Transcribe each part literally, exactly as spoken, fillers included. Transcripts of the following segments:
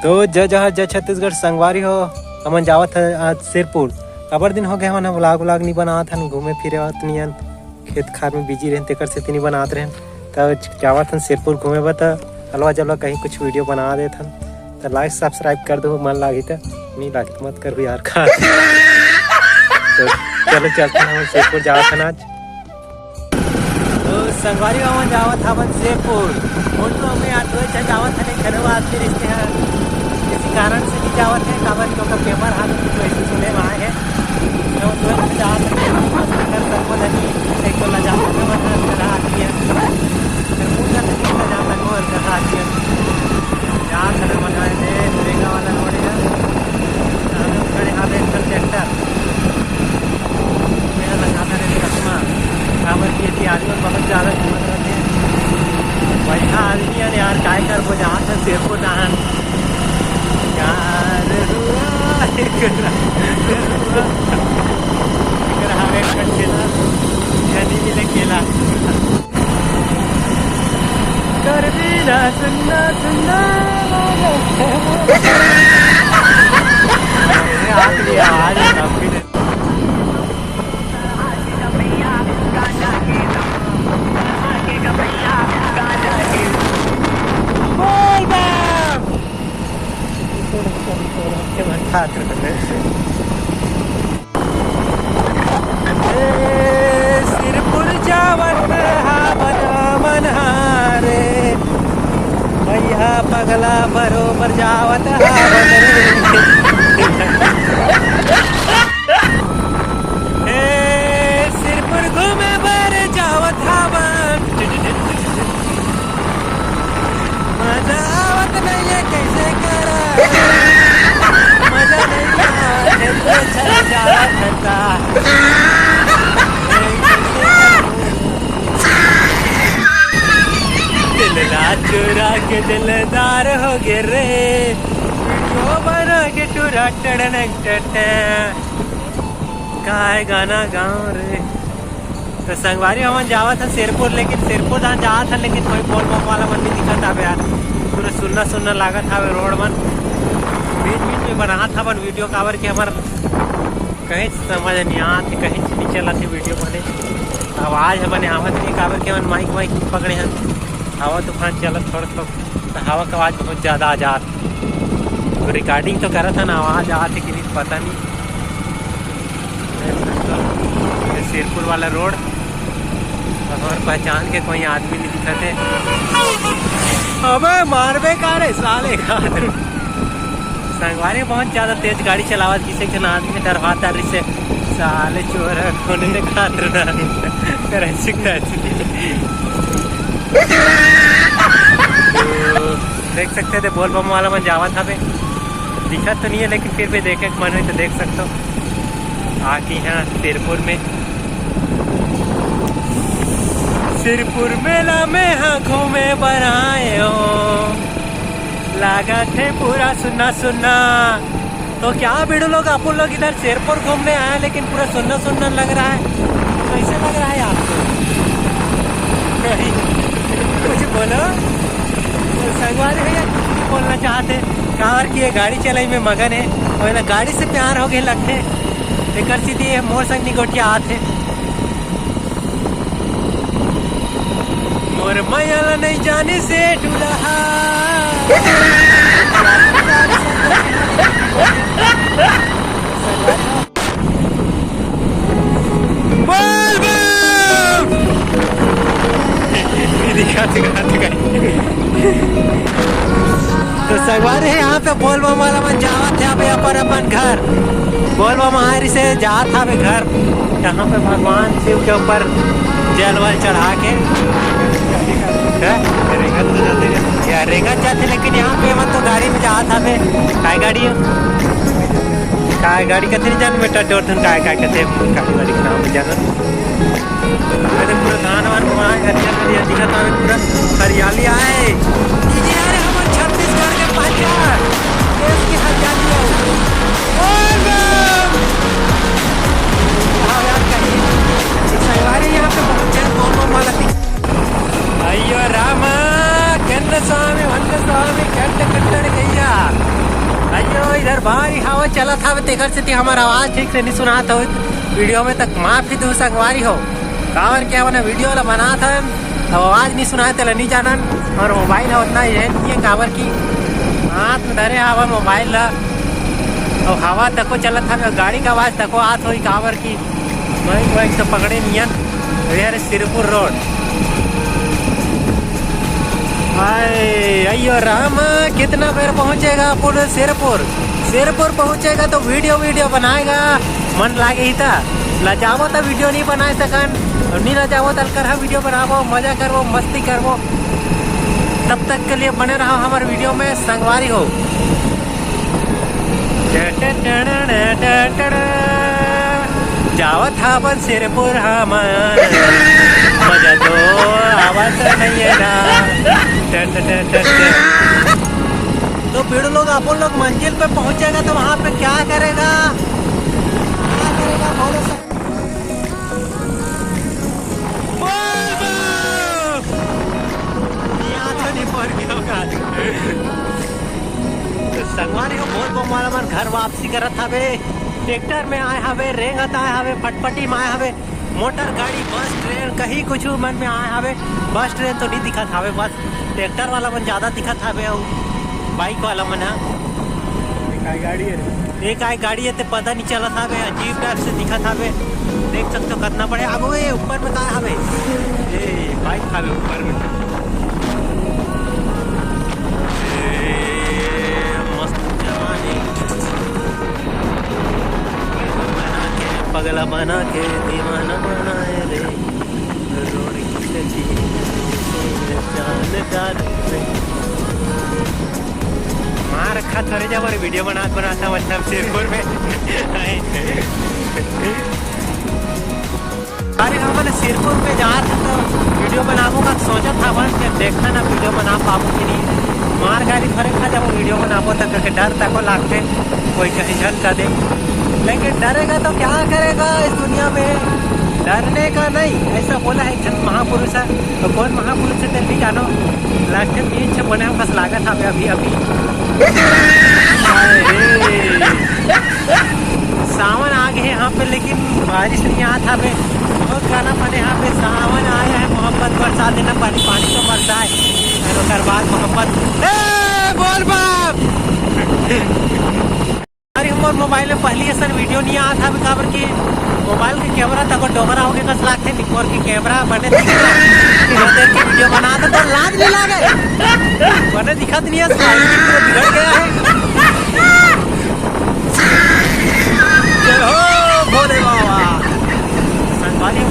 तो जय जोहार, जय छत्तीसगढ़ संगवारी हो। हमन जावत हन आज सिरपुर। अबर दिन हो गए हमन ह vlog vlog नहीं बनात हन, घूमे फिरे आवत नहीं हन, खेत खार में busy रहन, तेकर सेती नहीं बनात रहन। त जावत हन सिरपुर घूमे बर, त अलवा जलवा कहीं कुछ video बना देत हन। त like subscribe कर दो, मन लागी त, नहीं लागी त मत करो यार। का तो चलो चलते हैं, हम सिरपुर जावत हन आज। तो संगवारी हो, हमन जावत हवन शेरपुर। मोटू, हमें आज दो झन जावत हन, एक घरो आदमी रिश्ते हैं। किसी कारण से नहीं जावत है, काबर कि ओकर पेपर हाथ में तो ऐसे सुने में आए हैं। तो दो झन जावत हन, मस्ती कर सकबो नहीं, एक तो लजात हन, मत कर आदमी है। फिर मुंह कर नहीं लजात हन, वो कर आदमी है। जात हन, मजा आए थे, रेंगा वाला रोड है। सामने खड़े हावे एक ठन ट्रैक्टर। मेरा लगाता रहे चश्मा, काबर कि एती आदमी बहुत ज्यादा घूमत रहते हैं। बढ़िया आदमी है यार, काय करबो, जहाँ से देखो तहाँ। यार हुआ, एक रहा, एक रहा, एक रहा, एक रहा, एक रहा, एक रहा, कर भी ना सुनना, सुनना। अरे, आ गया, आ गया, काफी देर। बोल बम। ए, सिरपुर जावत हावन मन हारे, भैया पगला बरोबर जावत हावन रे। ए, सिरपुर घूमे बर जावत हावन। मजा आवत नहीं है, कैसे करा? मजा नहीं आवत है, तो चल जावत था। दिल ला चुरा के दिलदार हो गए रे, वीडियो बना के टुरा टड़न टटे। काय गाना गाँव रे। तो संगवारी हमन जावत हन सिरपुर, लेकिन सिरपुर जहाँ जावत हन, लेकिन कोई बोल बम वाला मन नहीं दिखत हवे यार, पूरा सुन्ना सुन्ना लागत हवे रोड मन। बीच बीच में बनात हवन वीडियो, काबर के हमर कहीं समझ नहीं आत, कहीं नहीं चलत है वीडियो बने। आवाज हमन आवत नहीं, काबर के हमन माइक वाइक पकड़े हन। हवा तूफान चलत थोड़ा थोड़ा, तो हवा का आवाज बहुत ज्यादा आ जात। तो रिकॉर्डिंग तो करत हन, आवाज आत है कि नहीं पता नहीं। ये सिरपुर वाला रोड, और पहचान के कोई आदमी नहीं दिखत है। अबे मारबे का रे साले का। संगवारी बहुत ज्यादा तेज गाड़ी चलावत, किसी के ना आदमी डरवाता रिसे, साले चोर है, खोने ने खात रहा। करे सिकता है। तो देख सकते थे बोल बम वाला मन जावत हवे, दिखत तो नहीं है, लेकिन फिर भी देखे के मन है तो देख सकते हो। आके यहाँ सिरपुर में, सिरपुर मेला में हाँ घूमे बर आए हो, लागत है पूरा सुन्ना सुन्ना। तो क्या भिड़ू लोग, अपन लोग इधर सिरपुर घूमने आए, लेकिन पूरा सुन्ना सुन्ना लग रहा है। कैसे लग रहा है आपको? कुछ बोलो। तो संगवारी भैया कुछ नहीं बोलना चाहते, काबर कि ये गाड़ी चलाई में मगन है, और ना गाड़ी से प्यार हो गए लगते, एकर सीधी ये मोर संग निगोटिया आते। मोर मया ला नहीं जाने से डुलहा। बोल बम। दिखा, दिखा, दिखा। तो संगवारी है, यहाँ पे बोल बम वाला मन जावत है अभी अपन अपन घर। बोल बम आए से जात हवे घर, यहाँ पे भगवान शिव के ऊपर जल वल चढ़ा के। हैं? रेंगत तो जाते हैं। या रेंगत जाते, लेकिन यहाँ पे मन तो गाड़ी में जात हवे। काय गाड़ी हो? काय गाड़ी कथे नहीं जान बेटा, डोर धन काय काय कथे, काय गाड़ी के नाम नहीं जाना। अरे पूरा धान वान वहाँ हरियर हरियर दिखत हवे, पूरा हरियाली आए। ये अरे हमर छत्तीसगढ़ के पहचान, देश की हरियाली है। बोल बम। हाँ यार, कहीं संगवारी यहाँ पे बहुत जन बोल बम वाला दिख-, अयो रामा, कन्न स्वामी, वन्न स्वामी, कन्न कट्टड़ गैया। चलत हवे, तेकर सेती हमर आवाज ठीक से नहीं सुनात हो वीडियो में, तक माफी दू संगवारी हो। काबर के हमन वीडियो ला बनात हन, अब आवाज नहीं सुनात, तेला नहीं जानन। और मोबाइल ह उतना ये नहीं है, काबर की हाथ में धरे हवा मोबाइल ला, और हवा तको चलत हवे, गाड़ी का आवाज तको आत होई, काबर की माइक वाइक तो पकड़े नियन। ये हरे सिरपुर रोड। हाय, अयो राम, कितना बेर पहुंचेगा अपन सिरपुर? सिरपुर पहुंचेगा तो वीडियो, वीडियो बनाएगा, मन लागे ही था। लजावो तो वीडियो नहीं बना सकन, और नहीं लजावो तो अलकर वीडियो बनावो, मजा करवो, मस्ती करवो। तब तक के लिए बने रहो हमारे वीडियो में, संगवारी हो। जावत हावन सिरपुर हमन, मजा तो आवत नहीं है ना। टट टट टट। तो भिड़ू लोग, अपन लोग मंजिल पे पहुंचेगा तो वहां पे क्या करेगा, क्या करेगा, बोलो सब। बोल बम! यहाँ तो नहीं पहुंच गया होगा। तो संगवारी हो, बोल बम वाला मन घर वापसी करत हवे, ट्रैक्टर में आए हवे, रेंगत आए हवे, फटफटी में आए हवे, मोटर गाड़ी, बस, ट्रेन, कहीं कुछ मन में आए हवे। बस ट्रेन तो नहीं दिखत हवे, बस ट्रैक्टर वाला मन ज्यादा दिखत हवे, अउ बाइक वाला मन ह। एक आय गाड़ी है रे। एक आय गाड़ी है, ते पता नहीं चलत हवे, अजीब टाइप से दिखत हवे। देख सकते हो कितना बड़े आगू है, ऊपर में का हवे? ए, बाइक हवे ऊपर में। ए, मस्त जवानी। पगला बना के दीवाना बनाए रे, रोड की नदी में जान डाल रे। मार खा थोड़े जबर वीडियो बनात बनात मतलब सिरपुर में। अरे हमन सिरपुर में जात हन तो वीडियो बनाबो का सोचत हवन, फिर देखना ना वीडियो बना पाबो कि नहीं। मार गाड़ी भरे खा जाबो वीडियो बनाबो तक के डर तको लागथे, कोई कहीं झन कर दे। लेकिन डरेगा तो क्या करेगा इस दुनिया में, डरने का नहीं, ऐसा बोला है एक झन महापुरुष है। तो कौन महापुरुष है तेल भी जानो, लागथे बीच से बने हम बस लागत हवे अभी अभी। सावन आ गए यहाँ पे, लेकिन बारिश नहीं आत हवे। बहुत गाना बने यहाँ पे, सावन आया है, मोहब्बत बरसा देना, पानी पानी तो बरसा है। और ओकर बाद मोहब्बत, ए, बोल बाप। अरे, हमर मोबाइल में पहली असन वीडियो नहीं आत हवे, काबर कि मोबाइल के कैमरा तको डोकरा होके कस लागथे, निकोर के कैमरा बने दिखत हे। इतना देर की वीडियो बनात हे तो लाज नहीं लागे, बने दिखत नहीं है, क्वालिटी पूरा बिगड़ गया है। जय हो भोले बाबा। संगवारी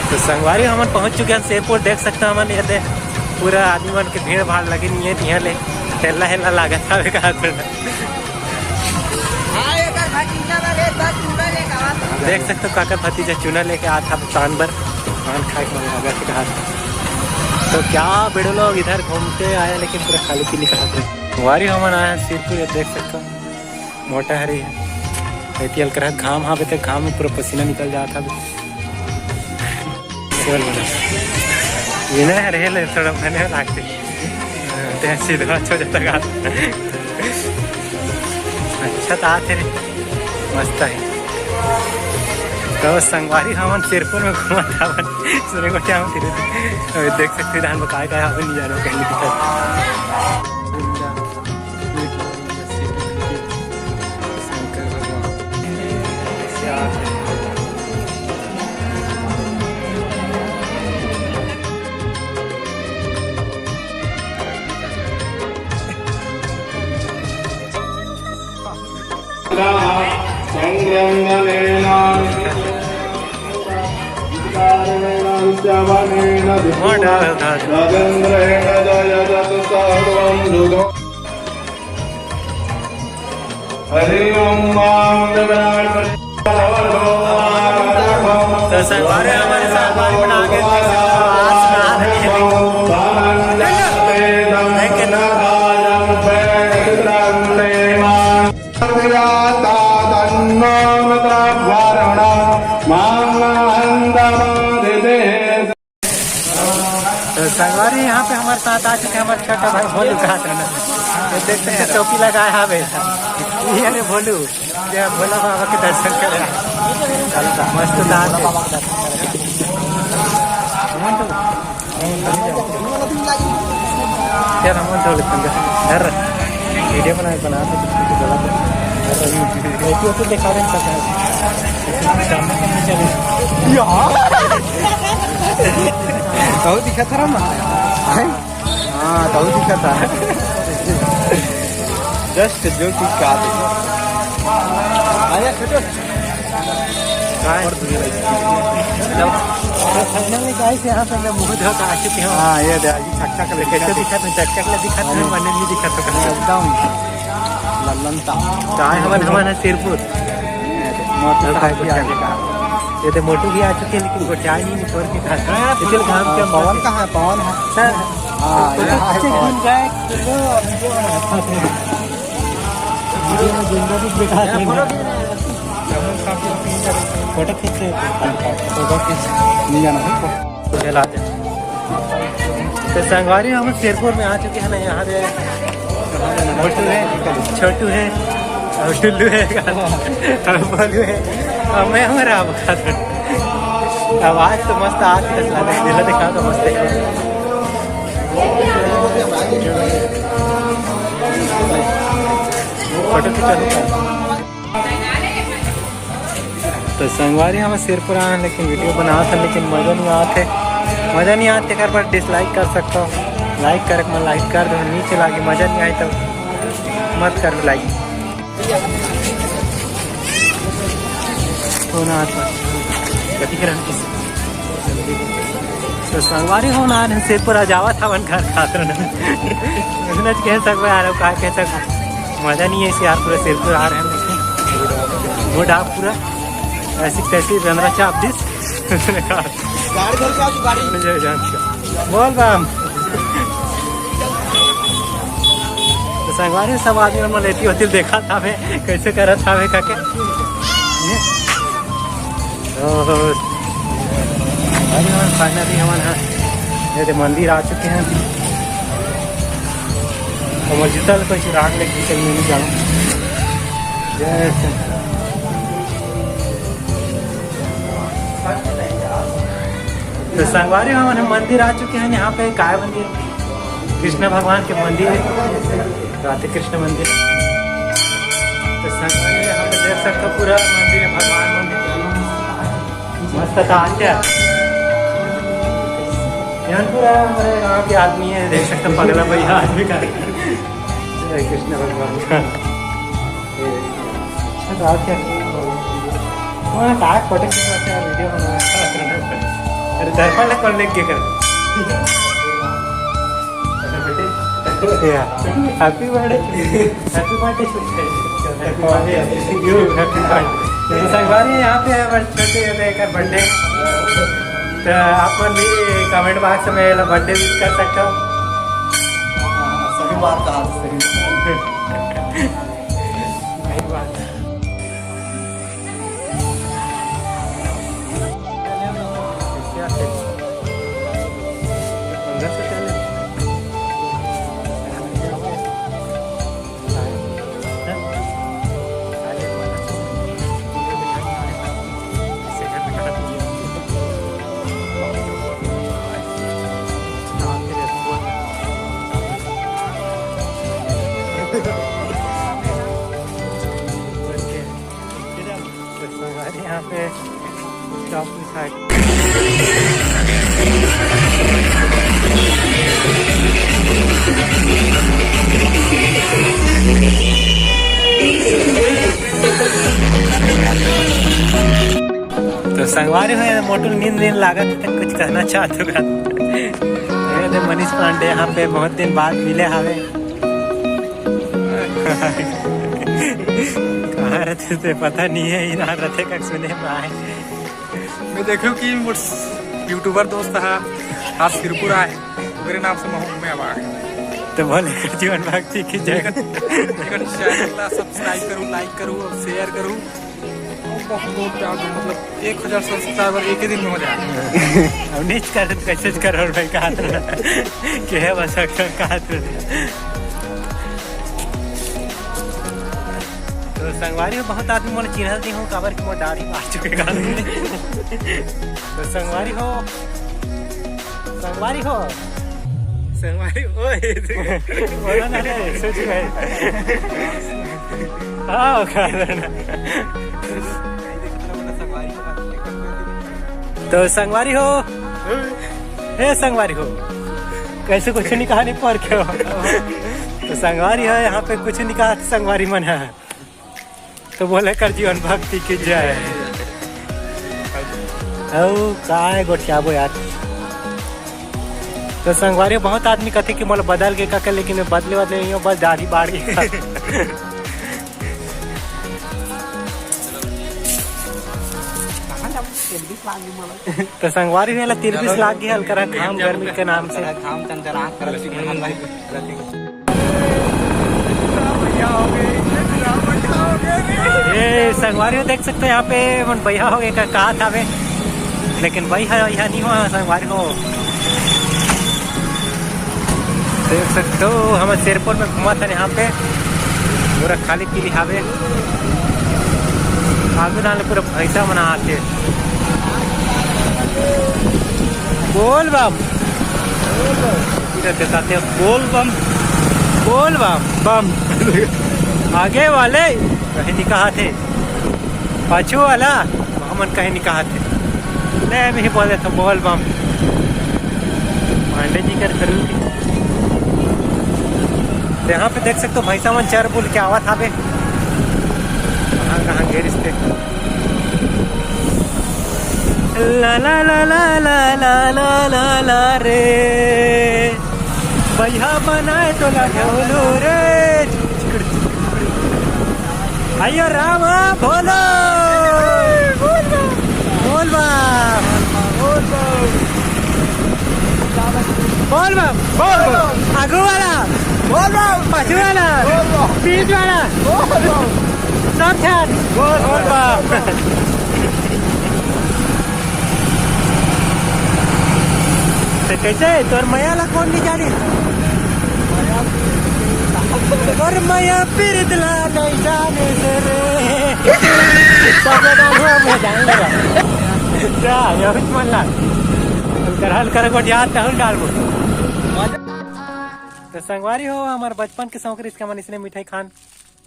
तो संगवारी, हमन पहुंच चुके हैं शेरपुर। देख सकते हैं हमन, ये दे पूरा आदमी मन के भीड़ भाड़ लगे नहीं है, यहाँ ले हेला हेला लागत हवे का थोड़ा। देख सकते हो काकर भतीजा चूना लेके आत हवे पान बर, पान खाए के मन लागत हे कहा। तो क्या बेड़ो लोग इधर घूमते आए, लेकिन पूरा खाली पीली कहा। संगवारी, हमन आए हैं सिरपुर, ये देख सकते हो। मोटा हरी है। एती अलकरहा घाम हावे ते घाम में पूरा पसीना निकल जात हावे। बोल बोल। ये ना हरे ले थोड़ा बने लागते। ते सीधा अच्छा जाता गा। अच्छा तो आते रे। मस्त है। तो संगवारी हमन सिरपुर में घूमत हावन। सुने को क्या हम फिर। अभी देख सकते हैं धान में काय काय हावे नहीं जानो कहीं दिक्कत। चन्दनेन श्रवणेन विपुलराजेन्द्रेण जयतु सर्वं सुखम्। हरि ओम। तो संगवारी हमारे साथ पानी बना के आज नहा रहे हैं। लेकिन तो संगवारी, यहाँ पे हमारे साथ आ चुके हैं हमारे छोटा भाई भोलू का हाथ में। तो देख सकते हैं, टोपी लगाया है भाई। ये रे भोलू, ये भोला बाबा के दर्शन करे। मस्त डांस है। क्या नाम है? डर वीडियो बना, बना तो कुछ भी गलत है। ऐसे, ऐसे दिखा रहे हैं सब। सामने, सामने चले। यार। बहुत दिखा था ना। हाँ, तहु दिखत हे। Just जो चीज का आते। आया, छोटू। काय? और दुनिया में। तो finally guys, यहाँ पे मैं मुंह धो के आ चुके हूँ। हाँ, ये दे, अभी चकचक ले कैसे दिखत हे? चकचक ले दिखत हे, हाँ। मने नहीं दिखत हे। एकदम लल्लन ता। काय हमन, हमन हे सिरपुर। मोटू साहब भी आ चुका है। ये तो मोटू भी आ चुके हैं, लेकिन वो चाय नहीं निकाल के खा रहे हैं। इधर घाम के पवन कहाँ है? पवन है। सर, हाँ, यहाँ है पवन। फोटो खींच, फोटो खींच, नहीं जाना है। तो संगवारी, हम शेरपुर में आ चुके हैं ना, यहाँ पे मोटू है, छोटू है और टुल्लू है और बोलू है और मैं हूँ राम। अब आज तो मस्त, आज तो दिला दिखा तो मस्त है। फोटो खिंचा। तो संगवारी, हम सिरपुर आए हैं, लेकिन वीडियो बनात हे, लेकिन मजा नहीं आत हे। मजा नहीं आत, तेकर बर dislike कर सकता हो। Like करे के मन like कर दो, नीचे लागे मजा नहीं आए तो मत कर like। कौन आता? कथी करन किस? तो संगवारी हो ना, सिरपुर आ जावत हवन घर खातिर। इतना कह सकबो यार, अब का कह सकबो। मजा नहीं है इसे यार, पूरा सिरपुर आ रहे हैं। Good off पूरा। ऐसी तैसी बेंदरा चाप दिस। गाड़ी धर के आ तू, गाड़ी। बोल बम। तो संगवारी, सब आदमी मन एती ओती देखत हवे, कैसे करत हवे काके। ओहो। अरे, finally हमन ह ये दे मंदिर आ चुके हैं। हमर जूता ल कोई चुरा के लेके चल नहीं जाओ। जय श्री। तो संगवारी, हमन मंदिर आ चुके हैं। यहाँ पे काय मंदिर? कृष्ण भगवान के मंदिर है, राधे कृष्ण मंदिर। तो संगवारी, यहाँ पे देख सकते हो पूरा मंदिर है, भगवान मंदिर। मस्त था आज क्या? यहाँ पूरा हमारे गाँव के आदमी है, देख सकते हो पगला भैया आदमी का। जय कृष्ण भगवान का। अच्छा, तो आज क्या? वहाँ का फोटो खींचना था, वीडियो बनाना था। अरे, दर्पण ला कौन लेके कर? या, happy birthday। Happy birthday। Happy birthday। तो संगवारी, यहाँ पे है बस छोटे, ये तो एक birthday। तो आप मन भी comment box में birthday wish कर सकते हो। हाँ, सही बात कहा, सही बात। सही बात। यहाँ पे संगवारी हो, मोटू नींद नींद लागत हे, कुछ कहना चाहत होगा? ये दे मनीष पांडे यहाँ पे बहुत दिन बाद मिले हावे। कहाँ रहते थे पता नहीं है, इधर रहते का सुने में आए। मैं देखो कि मोर YouTuber दोस्त हा, आज सिरपुर आए, ओकरे नाम से महू में आवा। तो बोले कर जीवन भक्ति की जय। एकर, एकर channel ला subscribe करू, like करू, share करू। बहुत, बहुत प्यार दो, मतलब, एक हजार subscriber एक ही दिन में हो जाए। अब नहीं कर, कैसे करो भाई, कहा था कि है बस अक्सर कहा था। तो संगवारी हो, बहुत आदमी मोला चिन्हत नहीं हो, काबर कि मोर दाढ़ी बाढ़ चुके का। तो संगवारी हो, संगवारी हो, संगवारी, ओए। बोला ना रे, सोच रहे। हाँ, कारण। तो संगवारी हो, हे संगवारी हो, कैसे कुछ नहीं कहा नहीं पर क्यों? तो संगवारी हो, यहाँ पे कुछ नहीं कहा, संगवारी मन है। तो बोले कर जीवन भक्ति की जय। अउ काय गोठियाबो यार। तो संगवारी हो, बहुत आदमी कथे कि मोला बदल के का, लेकिन मैं बदले बदले नहीं हूँ, बस दाढ़ी बाढ़ गई। तो संगवारी हो, एला तिरबिस लाग गया हल्का घाम गर्मी के नाम से। घाम चंचल आँख करत ये संगवारी हो, देख सकते हो यहाँ पे मन बइहा हो गए का, का था बे? लेकिन बइहा यहाँ नहीं हुआ संगवारी हो। देख सकते हो हम सिरपुर में घूमा था यहाँ पे, पूरा खाली पीली हावे। आगे डाल पूरा भैंसा मना आते। बोल बम। इधर दिखाते हैं, बोल बम, बोल बम, बम। आगे वाले कहीं नहीं कहा थे, पाछू वाला हमन कहीं नहीं कहा थे। ले, मैं ही बोल देता हूँ, बोल बम। पांडे जी कर जरूर। तो यहाँ पे देख सकते हो, भैंसा मन चर बोल के आवत हावे। कहाँ कहाँ घेरिस ते। ला ला ला ला ला ला ला ला ला रे, बइहा बनाए तोला ढोलो रे। आइयो राम बोलो। बोल बम। बोल बम। बोल बम। आगू वाला। बोल बम। पाछू वाला। बोल बम। बीच वाला। बोल बम। सब ध्यान। बोल बम। तो कैसे तोर मया ला कौन नहीं जाने? तोर मया पीरित ला नहीं जाने से रे। सब लोग डाल हुआ, मैं जाने लगा। जा, ये भी मन ला। हल्का हल्का को याद तो हम डाल बोल। तो संगवारी हो, हमारे बचपन के शौक रिस के मन इसने मिठाई खान।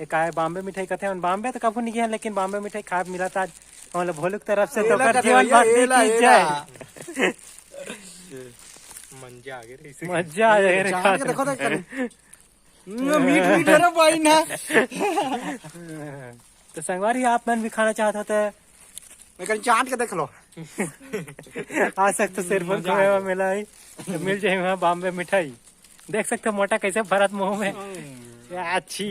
एक आए बॉम्बे मिठाई कथे, हम बॉम्बे तो कभू नहीं गए, लेकिन बॉम्बे मिठाई खाए मिला था आज। मतलब भोलू की तरफ से तो एला कर जीवन भैया, भक्ति एला, की एला। जय। मंजा आ गए रे, इसे मजा आ जाएगा रे जान के खाते। देखो तो कर। मीठ मीठ है रे भाई ना। तो संगवारी आप मन भी खाना चाहत हो तो मैं कहीं चाट के देख लो। आ सकते हो सिरपुर मजा आ खोए गया। मेला है, तो मिल जाए वहाँ बॉम्बे मिठाई। देख सकते हो मोटा कैसे भरत मुंह में। हम्म। अच्छी।